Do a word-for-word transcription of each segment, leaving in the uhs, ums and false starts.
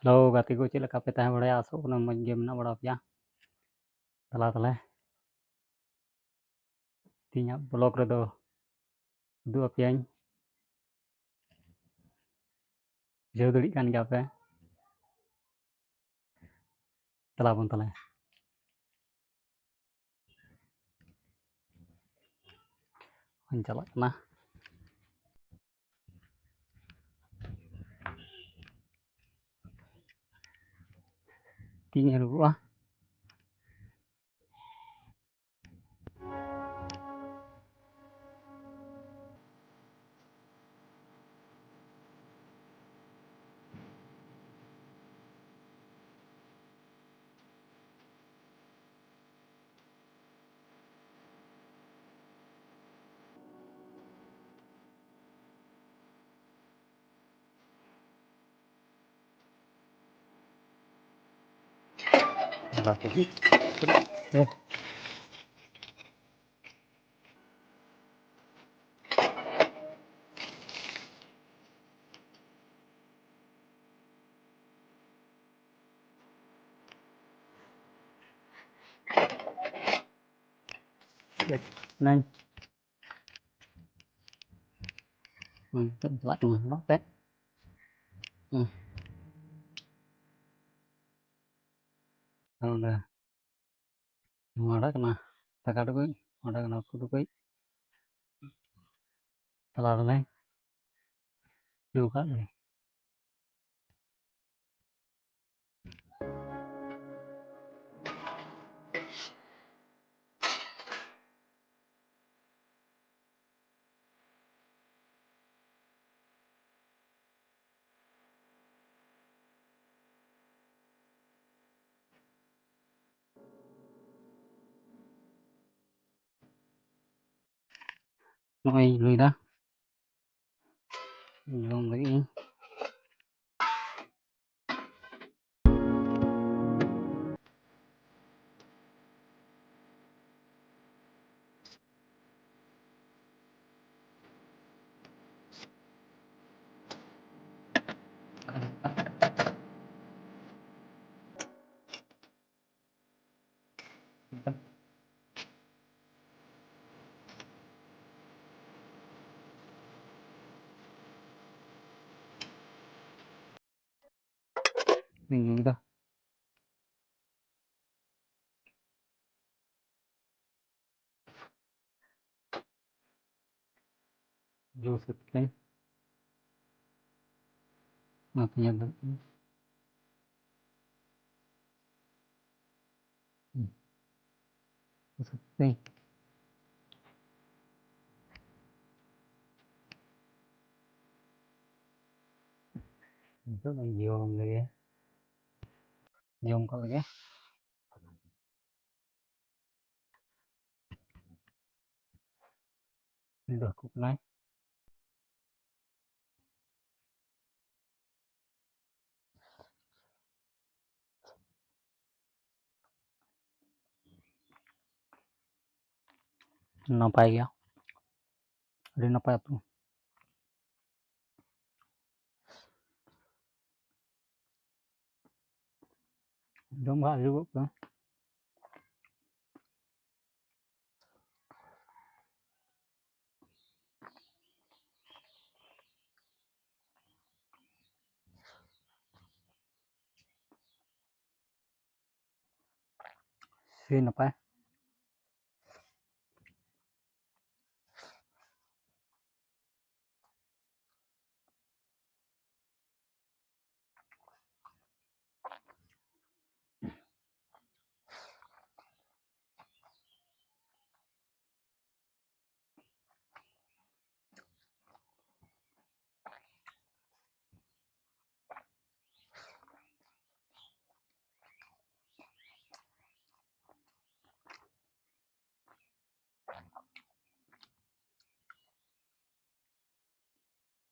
Hello ᱜᱟᱛᱮ ᱠᱚ, ᱪᱮᱫ ᱞᱮᱠᱟ ᱯᱮ ᱛᱟᱦᱮᱸ ᱵᱟᱲᱟᱭᱟ? ᱟᱥᱚᱜ ᱠᱟᱱᱟ ᱢᱚᱡᱽ ᱜᱮ ᱢᱮᱱᱟᱜ ᱵᱟᱲᱟ ᱯᱮᱭᱟ᱾ ᱫᱮᱞᱟ ᱛᱟᱦᱞᱮ ᱛᱮᱦᱮᱧᱟᱜ ᱵᱞᱚᱜ ᱨᱮᱫᱚ ᱩᱫᱩᱜ ᱟᱯᱮᱭᱟᱹᱧ, ᱵᱩᱡᱷᱟᱹᱣ ᱫᱟᱲᱮᱭᱟᱜ ᱠᱟᱱ ᱜᱮᱭᱟ ᱯᱮ᱾ ᱪᱟᱞᱟᱣ ᱵᱚᱱ ᱛᱟᱦᱞᱮ᱾ ᱦᱚᱧ ᱪᱟᱞᱟᱜ ᱠᱟᱱᱟ᱾ ᱛᱤᱧ ᱟᱹᱨᱩᱵᱚᱜᱼᱟ᱾ Neng. Hmm, tu buat tu, buat pet. Hmm. Kalau dah. ᱱᱚᱣᱟ ᱚᱰᱟᱜ ᱠᱟᱱᱟ ᱫᱟᱠᱟ ᱴᱩᱠᱩᱡ, ᱚᱰᱟᱜ ᱠᱟᱱᱟ ᱩᱛᱩ ᱴᱩᱠᱩᱡ᱾ ᱛᱟᱞᱟ ᱨᱮᱞᱮ ᱧᱩ ᱠᱟᱜ ᱜᱮ᱾ ᱱᱚᱜᱼᱚᱭ ᱞᱩᱭᱫᱟ᱾ ᱡᱚᱢ ᱞᱟᱹᱜᱤᱫ ᱤᱧ᱾ ᱞᱤᱧ ᱧᱩᱭ ᱫᱟ᱾ ᱡᱩᱥ ᱟᱹᱠᱷᱨᱤᱧ᱾ ᱚᱱᱟᱛᱮ ᱧᱮᱞ ᱫᱟᱲᱮᱭᱟᱜ ᱠᱟᱱᱟ᱾ ᱦᱩᱸ᱾ ᱡᱩᱥ ᱟᱹᱠᱷᱨᱤᱧ᱾ ᱱᱤᱛᱚᱜ ᱫᱚᱧ ᱡᱚᱢ ᱞᱮᱜᱮ᱾ ᱡᱚᱢ ᱠᱚᱜ ᱞᱮᱜᱮ᱾ ᱩᱱᱤ ᱫᱚ ᱦᱟᱹᱠᱩ ᱠᱟᱱᱟᱭ᱾ ᱱᱟᱯᱟᱭ ᱜᱮᱭᱟ, ᱟᱹᱰᱤ ᱱᱟᱯᱟᱭ ᱩᱛᱩ᱾ ᱡᱚᱢ ᱵᱟᱲᱟ ᱦᱩᱭᱩᱜᱚᱜ ᱠᱟᱱᱟ᱾ ᱥᱮ ᱱᱟᱯᱟᱭ᱾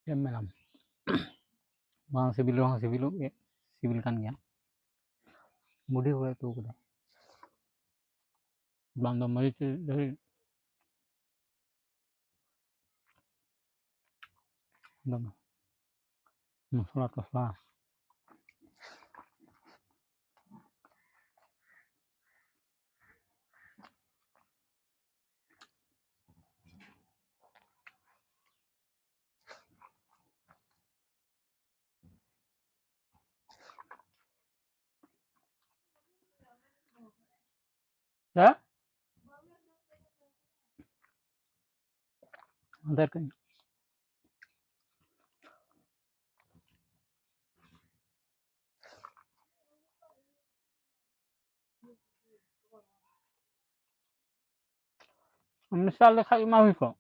ᱪᱮᱫ ᱮᱢ ᱢᱮᱱᱟ, ᱵᱟᱝ ᱥᱤᱵᱤᱞ ᱨᱮᱦᱚᱸ ᱥᱤᱵᱤᱞᱚᱜ ᱜᱮ, ᱥᱤᱵᱤᱞ ᱠᱟᱱ ᱜᱮᱭᱟ᱾ ᱵᱩᱰᱷᱤ ᱦᱚᱲᱮ ᱩᱛᱩ ᱠᱟᱫᱟ, ᱵᱟᱝ ᱫᱚ ᱢᱟᱹᱨᱤᱪ ᱫᱷᱟᱹᱨᱤᱡ᱾ ᱮᱠᱫᱚᱢ ᱢᱚᱥᱞᱟ ᱴᱚᱥᱞᱟ᱾ ᱦᱮᱸ? ᱟᱫᱷᱟᱨ ᱠᱟᱨᱰ᱾ ᱢᱮᱥᱟ ᱞᱮᱠᱷᱟᱡ ᱢᱟ ᱦᱩᱭ ᱠᱚᱜ᱾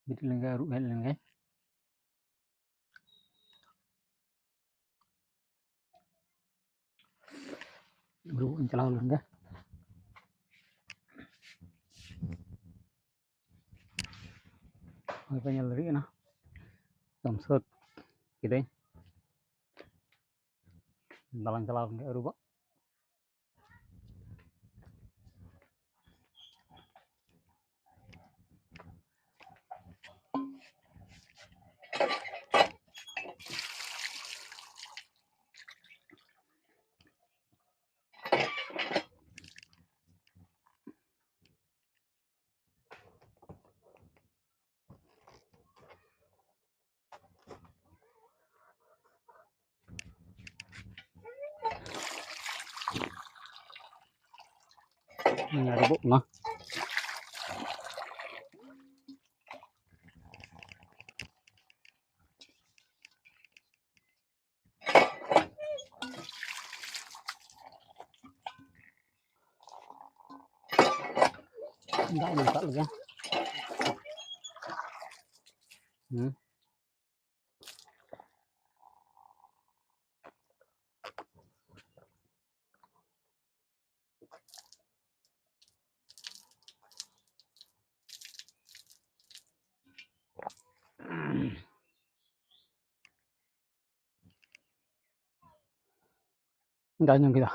ᱵᱤᱨᱤᱫ ᱞᱮᱱ ᱜᱮ, ᱟᱹᱨᱩᱵ ᱦᱮᱡ ᱞᱮᱱ ᱜᱮ᱾ ᱟᱹᱨᱩᱵ ᱤᱧ ᱪᱟᱞᱟᱣ ᱞᱮᱱ ᱜᱮ᱾ ᱦᱚᱸᱜᱼᱚᱭ ᱯᱮ ᱧᱮᱞ ᱫᱟᱲᱮᱭᱟᱜ ᱠᱟᱱᱟ, ᱮᱠᱫᱚᱢ ᱥᱟᱹᱛ ᱠᱤᱫᱟᱹᱧ᱾ ᱫᱟᱞᱟᱝ ᱪᱟᱞᱟᱣ ᱞᱮᱱ ᱜᱮ ᱟᱹᱨᱩᱵᱚᱜ᱾ ᱟᱹᱨᱩᱵᱚᱜ ᱠᱟᱱᱟ᱾ ᱫᱟᱜ ᱤᱧ ᱢᱮᱥᱟᱜ ᱞᱮᱜᱮ᱾ ᱦᱩᱸ᱾ ᱫᱟᱜ ᱧᱩ ᱠᱮᱫᱟ᱾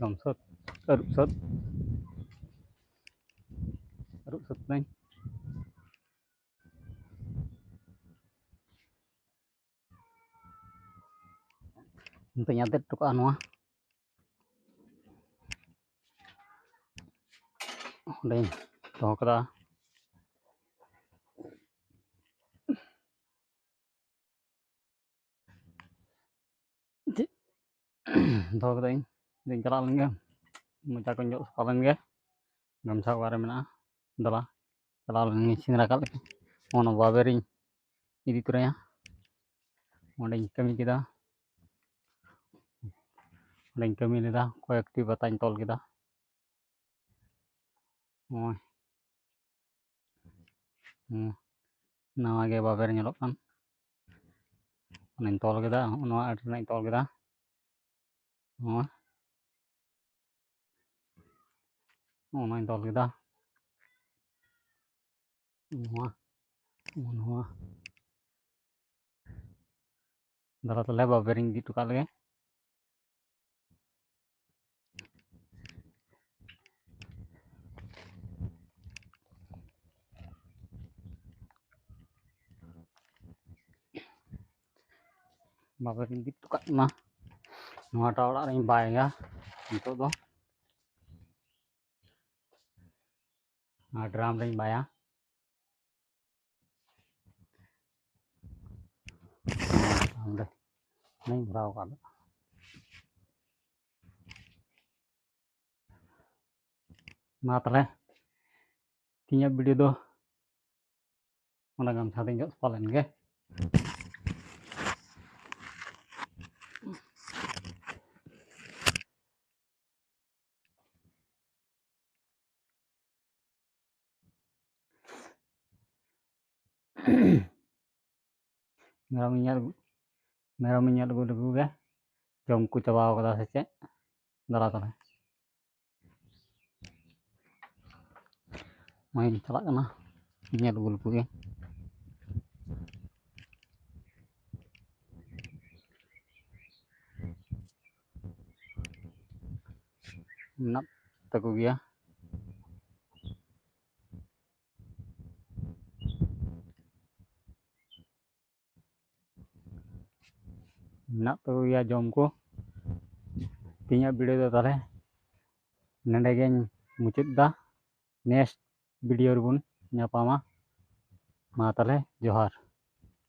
ᱡᱚᱢ ᱥᱟᱹᱛ, ᱟᱹᱨᱩᱵ ᱥᱟᱹᱛ, ᱟᱹᱨᱩᱵ ᱥᱟᱹᱛ ᱱᱟᱹᱧ᱾ ᱱᱤᱛᱚᱜ ᱤᱧ ᱟᱫᱮᱨ ᱦᱚᱴᱚ ᱠᱟᱜᱼᱟ ᱱᱚᱣᱟ᱾ ᱚᱸᱰᱮᱧ ᱫᱚᱦᱚ ᱠᱟᱫᱟ᱾ ᱫᱚᱦᱚ ᱠᱟᱫᱟᱹᱧ᱾ ᱤᱧ ᱪᱟᱞᱟᱜ ᱞᱮᱱ ᱜᱮ, ᱢᱚᱪᱟ ᱠᱚᱧ ᱡᱚᱜ ᱥᱟᱯᱷᱟ ᱞᱮᱱ ᱜᱮ᱾ ᱜᱟᱢᱪᱷᱟ ᱚᱠᱟᱨᱮ ᱢᱮᱱᱟᱜᱼᱟ? ᱫᱮᱞᱟ, ᱪᱟᱞᱟᱣ ᱞᱮᱱ ᱜᱤᱧ ᱥᱮᱸᱫᱽᱨᱟ ᱠᱟᱜ ᱞᱮᱜᱮ᱾ ᱚᱱᱟ ᱵᱟᱵᱮᱨᱤᱧ ᱤᱫᱤ ᱛᱚᱨᱟᱭᱟ᱾ ᱚᱸᱰᱮᱧ ᱠᱟᱹᱢᱤ ᱠᱮᱫᱟ, ᱚᱸᱰᱮᱧ ᱠᱟᱹᱢᱤ ᱞᱮᱫᱟ, ᱠᱚᱭᱮᱠᱴᱤ ᱵᱟᱛᱟᱧ ᱛᱚᱞ ᱠᱮᱫᱟ᱾ ᱱᱚᱜᱼᱚᱭ᱾ ᱦᱩᱸ, ᱱᱟᱣᱟ ᱜᱮ ᱵᱟᱵᱮᱨ ᱧᱮᱞᱚᱜ ᱠᱟᱱ᱾ ᱚᱱᱟᱧ ᱛᱚᱞ ᱠᱮᱫᱟ, ᱱᱚᱣᱟ ᱟᱹᱰᱤ ᱨᱮᱱᱟᱜ ᱤᱧ ᱛᱚᱞ ᱠᱮᱫᱟ᱾ ᱱᱚᱣᱟ, ᱱᱚᱣᱟᱧ ᱛᱚᱞ ᱠᱮᱫᱟ᱾ ᱱᱚᱣᱟ, ᱱᱚᱣᱟ᱾ ᱫᱟᱫᱟ, ᱛᱟᱦᱞᱮ ᱵᱟᱵᱮᱨᱤᱧ ᱤᱫᱤ ᱦᱚᱴᱚ ᱠᱟᱜ ᱞᱮᱜᱮ᱾ ᱵᱟᱵᱮᱨᱤᱧ ᱤᱫᱤ ᱦᱚᱴᱚ ᱠᱟᱜ ᱠᱟᱱᱟ᱾ ᱱᱚᱣᱟᱴᱟᱜ ᱚᱲᱟᱜ ᱨᱤᱧ ᱵᱟᱭᱟ ᱱᱤᱛᱚᱜ ᱫᱚ᱾ ᱟᱨ ᱰᱨᱟᱢ ᱨᱤᱧ ᱵᱟᱭᱟ᱾ ᱚᱸᱰᱮ ᱱᱤᱧ ᱵᱷᱚᱨᱟᱣ ᱠᱟᱜ ᱫᱚ᱾ ᱢᱟ ᱛᱟᱦᱞᱮ, ᱛᱮᱦᱮᱧᱟᱜ ᱵᱷᱤᱰᱤᱭᱳ ᱫᱚ ᱚᱱᱟ ᱜᱟᱢᱪᱷᱟ ᱛᱮᱧ ᱡᱚᱜ ᱥᱟᱯᱷᱟ ᱞᱮᱱ ᱜᱮ᱾ ᱢᱮᱨᱚᱢ ᱧᱮᱞ ᱢᱮᱨᱚᱢ ᱧᱮᱞ ᱟᱹᱜᱩ ᱞᱮᱠᱚ ᱜᱮ, ᱡᱚᱢ ᱠᱚ ᱪᱟᱵᱟᱣ ᱠᱟᱫᱟ ᱥᱮ ᱪᱮᱫ? ᱫᱟᱞᱟ ᱛᱟᱞᱮ᱾ ᱱᱚᱜᱼᱚᱭ ᱪᱟᱞᱟᱜ ᱠᱟᱱᱟ, ᱧᱮᱞ ᱟᱹᱜᱩ ᱞᱮᱠᱚ ᱜᱮ᱾ ᱢᱮᱱᱟᱜ ᱛᱟᱠᱚ ᱜᱮᱭᱟ᱾ ᱢᱮᱱᱟᱜ ᱛᱟᱠᱚ ᱜᱮᱭᱟ ᱡᱚᱢ ᱠᱚ᱾ ᱛᱮᱦᱮᱧᱟᱜ video ᱫᱚ ᱛᱟᱦᱞᱮ ᱱᱚᱰᱮ ᱜᱮᱧ ᱢᱩᱪᱟᱹᱫ ᱫᱟ᱾ Next video ᱨᱮᱵᱚᱱ ᱧᱟᱯᱟᱢᱟ᱾ ᱢᱟ ᱛᱟᱦᱞᱮ ᱡᱚᱦᱟᱨ᱾